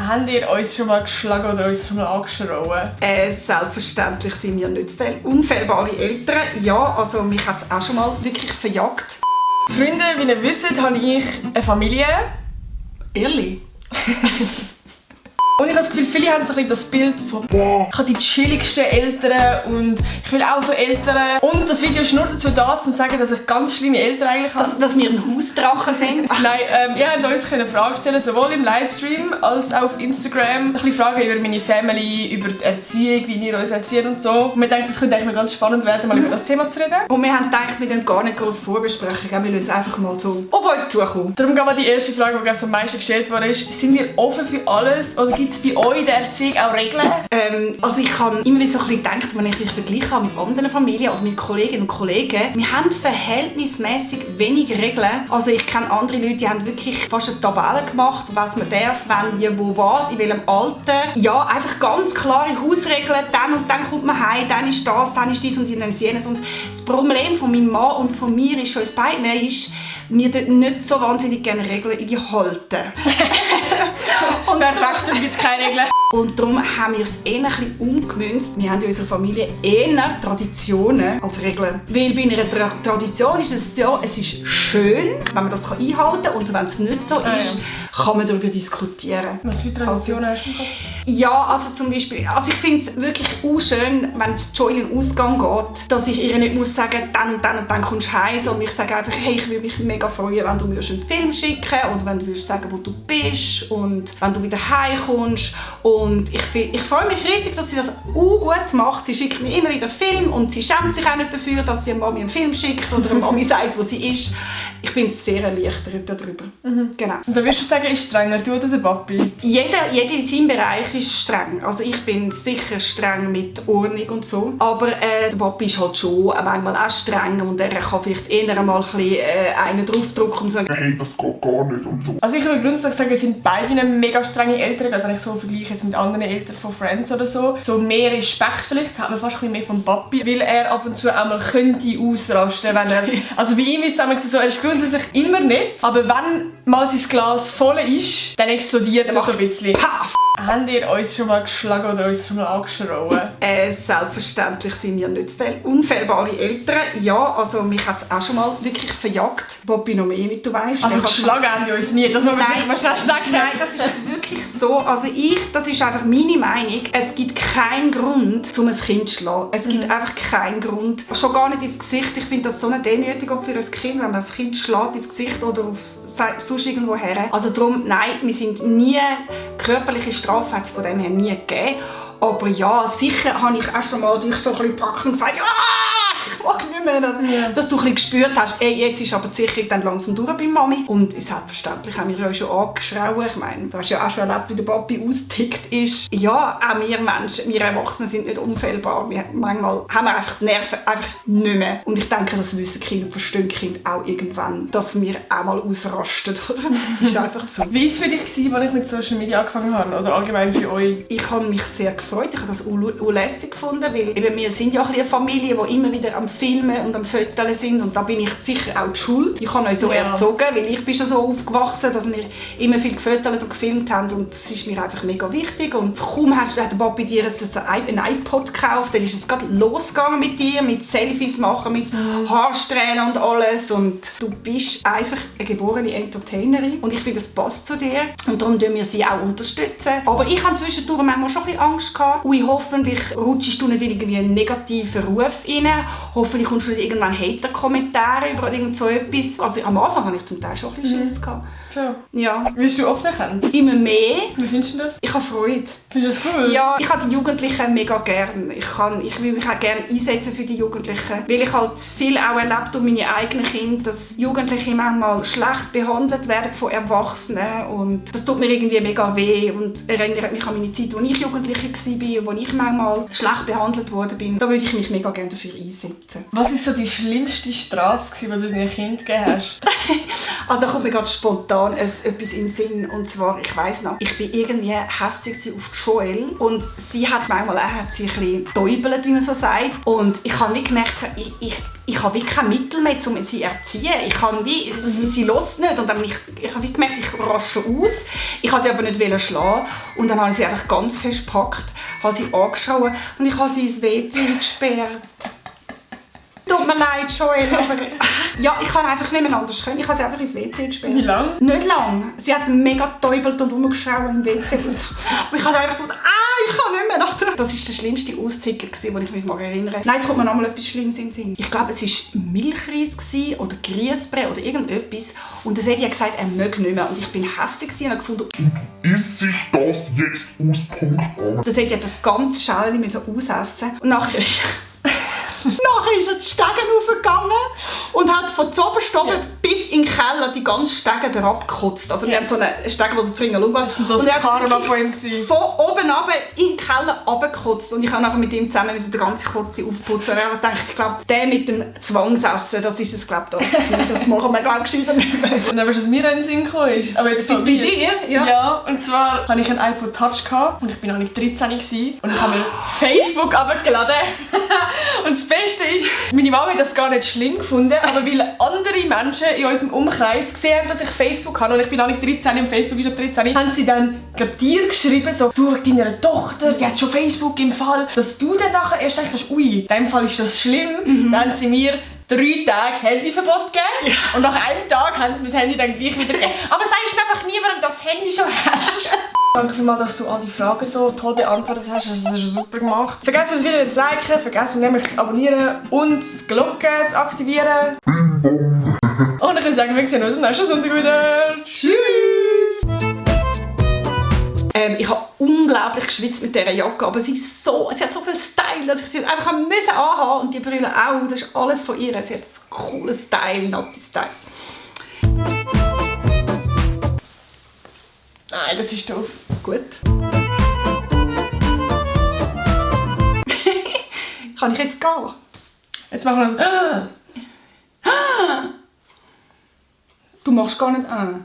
Habt ihr uns schon mal geschlagen oder uns schon mal angeschrauen? Selbstverständlich sind wir nicht unfehlbare Eltern. Ja, also mich hat es auch schon mal wirklich verjagt. Freunde, wie ihr wisst, habe ich eine Familie. Ehrlich? Und ich habe das Gefühl, viele haben so ein bisschen das Bild von ich habe die chilligsten Eltern und ich will auch so Eltern. Und das Video ist nur dazu da, um zu sagen, dass ich ganz schlimme Eltern eigentlich habe. Dass wir ein Hausdrachen sind? Nein, ihr habt uns Fragen stellen, sowohl im Livestream als auch auf Instagram. Ein bisschen Fragen über meine Family, über die Erziehung, wie wir uns erziehen und so. Und wir denken, es könnte eigentlich ganz spannend werden, mal über das Thema zu reden. Und wir haben gedacht, wir gar nicht groß vorbesprechen, wir lassen es einfach mal so auf uns zukommen. Darum gehen wir die erste Frage, die am meisten gestellt wurde, ist: Sind wir offen für alles oder gibt es bei euch in der Erziehung auch Regeln? Also ich habe immer so ein bisschen gedacht, wenn ich mich vergleiche mit anderen Familien oder mit Kolleginnen und Kollegen, wir haben verhältnismäßig wenig Regeln. Also ich kenne andere Leute, die haben wirklich fast eine Tabelle gemacht, was man darf, wenn, wie, wo, was, in welchem Alter. Ja, einfach ganz klare Hausregeln. Dann und dann kommt man heim, dann ist das, dann ist dies und dann ist jenes. Und das Problem von meinem Mann und von mir ist, von uns beiden, ist, wir dort nicht so wahnsinnig gerne Regeln einhalten. Und perfekt, dann gibt es keine Regeln. Und darum haben wir es eher ein bisschen umgemünzt. Wir haben in unserer Familie eher Traditionen als Regeln. Weil bei einer Tradition ist es so, es ist schön, wenn man das einhalten kann. Und wenn es nicht so ist, kann man darüber diskutieren. Was für Traditionen hast du im Kopf? Ja, also zum Beispiel, ich finde es wirklich auch schön, wenn es Joy in den Ausgang geht, dass ich ihr nicht muss sagen, dann und dann und dann kommst du heim, sondern ich sage einfach, hey, ich würde mich mega freuen, wenn du mir einen Film schicken oder wenn du sagen, wo du bist und wenn du wieder heimkommst. Und ich freue mich riesig, dass sie das auch gut macht. Sie schickt mir immer wieder Film und sie schämt sich auch nicht dafür, dass sie Mami einen Film schickt oder eine Mami sagt, wo sie ist. Ich bin sehr erleichtert darüber. Genau. Und wer würdest du sagen, ist strenger, du oder der Papi? Jeder in seinem Bereich ist streng. Also ich bin sicher streng mit Ordnung und so. Aber der Papi ist halt schon manchmal auch streng und er kann vielleicht eher mal ein bisschen einen draufdrücken und sagen, hey, das geht gar nicht und so. Also ich würde grundsätzlich sagen, es sind beide mega strenge Eltern, gerade wenn ich so vergleiche jetzt mit anderen Eltern von Friends oder so. So mehr Respekt vielleicht, hat man fast ein bisschen mehr vom Papi, weil er ab und zu einmal könnte ausrasten, wenn er... Also bei ihm ist es so, er ist grundsätzlich immer nicht, aber wenn mal sein Glas voll ist, dann explodiert er so ein bisschen. Paf! Habt ihr uns schon mal geschlagen oder uns schon mal angeschrauen? Selbstverständlich sind wir nicht unfehlbare Eltern. Ja, also mich hat es auch schon mal wirklich verjagt. Papi noch mehr, wie du weißt. Also geschlagen haben wir uns nie, das muss man vielleicht mal schnell sagen. Nein, das ist wirklich so. Also das ist einfach meine Meinung. Es gibt keinen Grund, um ein Kind zu schlagen. Es gibt einfach keinen Grund. Schon gar nicht ins Gesicht. Ich finde das so eine Demütigung für ein Kind, wenn man ein Kind schlägt ins Gesicht oder auf sonst irgendwo her. Also darum, nein, wir sind nie körperliche Strafe, hat es von dem her nie gegeben. Aber ja, sicher habe ich auch schon mal dich so ein bisschen gepackt und gesagt, ich mag nicht mehr. Dass du ein bisschen gespürt hast, ey, jetzt ist aber die Sicherung dann langsam durch bei Mami. Und selbstverständlich haben wir ja schon angeschrauen. Ich meine, du hast ja auch schon erlebt, wie der Papi ausgetickt ist. Ja, auch wir Menschen, wir Erwachsenen sind nicht unfehlbar. Manchmal haben wir einfach die Nerven einfach nicht mehr. Und ich denke, das wissen Kinder und verstehen Kinder auch irgendwann, dass wir auch mal ausrasten. Oder? Das ist einfach so. Wie war es für dich, als ich mit Social Media angefangen habe? Oder allgemein für euch? Ich habe mich sehr gefreut. Ich habe das auch lässig gefunden, weil eben wir sind ja auch eine Familie, die immer wieder am Filmen und am Fotografieren sind. Und da bin ich sicher auch die Schuld. Ich habe euch so erzogen, weil ich bin schon so aufgewachsen, dass wir immer viel gefotografiert und gefilmt haben. Und das ist mir einfach mega wichtig. Und kaum hat der Papi dir ein iPod gekauft, dann ist es gerade losgegangen mit dir, mit Selfies machen, mit Haarsträhnen und alles. Und du bist einfach eine geborene Entertainerin. Und ich finde, das passt zu dir. Und darum unterstützen wir sie auch unterstützen. Aber ich habe zwischendurch manchmal schon ein bisschen Angst gehabt. Ui, hoffentlich rutschst du nicht in irgendwie einen negativen Ruf rein. Hoffentlich kommst du nicht irgendwann Hater-Kommentare über irgend so etwas. Also am Anfang hatte ich zum Teil schon ein bisschen Schiss gehabt. Ja. Wirst du oft erkennen? Immer mehr. Wie findest du das? Ich habe Freude. Findest du das cool? Ja, ich habe die Jugendlichen mega gerne. Ich will mich auch gerne einsetzen für die Jugendlichen. Weil ich halt viel auch erlebt durch meine eigenen Kinder, dass Jugendliche manchmal schlecht behandelt werden von Erwachsenen. Und das tut mir irgendwie mega weh und erinnert mich an meine Zeit, als ich Jugendliche war, wo ich manchmal schlecht behandelt worden bin. Da würde ich mich mega gerne dafür einsetzen. Was war so die schlimmste Strafe, die du deinem Kind gegeben hast? Also da kommt mir gerade spontan etwas in den Sinn. Und zwar, ich weiss noch, ich war irgendwie hässlich auf Joel. Und sie hat manchmal auch ein bisschen getäubelt, wie man so sagt. Und ich habe nicht gemerkt, ich habe wirklich kein Mittel mehr, um sie zu erziehen. Ich kann wie, sie lässt nicht und dann ich habe wie gemerkt, ich rasche aus. Ich wollte sie aber nicht schlagen und dann habe ich sie einfach ganz fest gepackt, habe sie angeschaut und ich habe sie ins WC gesperrt. Tut mir leid, Joel, aber ja, ich kann einfach nicht mehr anders können. Ich habe sie einfach ins WC gesperrt. Wie lange? Nicht lang. Sie hat mega getäubelt und rumgeschaut im WC. Und ich habe einfach gedacht, ich kann nicht mehr. Das war der schlimmste Austicker, den ich mich erinnern mag. Nein, es kommt mir noch mal etwas Schlimmes in den Sinn. Ich glaube, es war Milchreis oder Grießbrei oder irgendetwas. Und der Edi hat gesagt, er möge nicht mehr. Und ich bin hässlich und habe gefunden, isst sich das jetzt aus, Punkt an. der Edi hat das ganz Schälchen ausessen. Und nachher ist er die Stegen hochgegangen und hat von oben bis in den Keller die ganzen Stegen herabgekotzt. Also wir haben so eine Stege, die so zu ringen war. Das war so ein Karma von ihm. Von oben runter in den Keller runtergekotzt. Und ich habe nachher mit ihm zusammen den ganzen Kotze aufputzen. Und ich habe gedacht, ich glaube, der mit dem Zwangsessen, das ist es, glaube ich, das machen wir, glaube ich, gescheiter nicht mehr. Und dann, was mir in den Sinn gekommen ist, aber jetzt Bis bei dir? Ja, und zwar hatte ich einen iPod Touch und ich war noch nicht 13 gewesen, und ich habe mir Facebook runtergeladen. Und das Beste ist, meine Mama hat das gar nicht schlimm gefunden, aber weil andere Menschen in unserem Umkreis gesehen haben, dass ich Facebook habe und ich bin noch nicht 13, im Facebook ist ab 13, haben sie dann, dir geschrieben, so, du, deiner Tochter, die hat schon Facebook im Fall, dass du dann nachher erst denkst, ui, in diesem Fall ist das schlimm. Dann haben sie mir 3 Tage Handyverbot gegeben und nach einem Tag haben sie mir das Handy dann gleich wieder gegeben. Aber sagst einfach niemandem, dass das Handy schon hast. Danke vielmals, dass du all die Fragen so toll beantwortet hast. Das hast du super gemacht. Vergesst das Video zu liken, vergesst nämlich zu abonnieren und die Glocke zu aktivieren. Und ich würde sagen, wir sehen uns am nächsten Sonntag wieder. Tschüss! Ich habe unglaublich geschwitzt mit dieser Jacke, aber sie hat so viel Style, dass ich sie einfach anhaben musste. Und die Brille auch. Das ist alles von ihr. Sie hat einen coolen Style, Naughty Style. Nein, das ist doof. Gut. Kann ich jetzt gehen? Jetzt machen wir das. Du machst gar nicht an.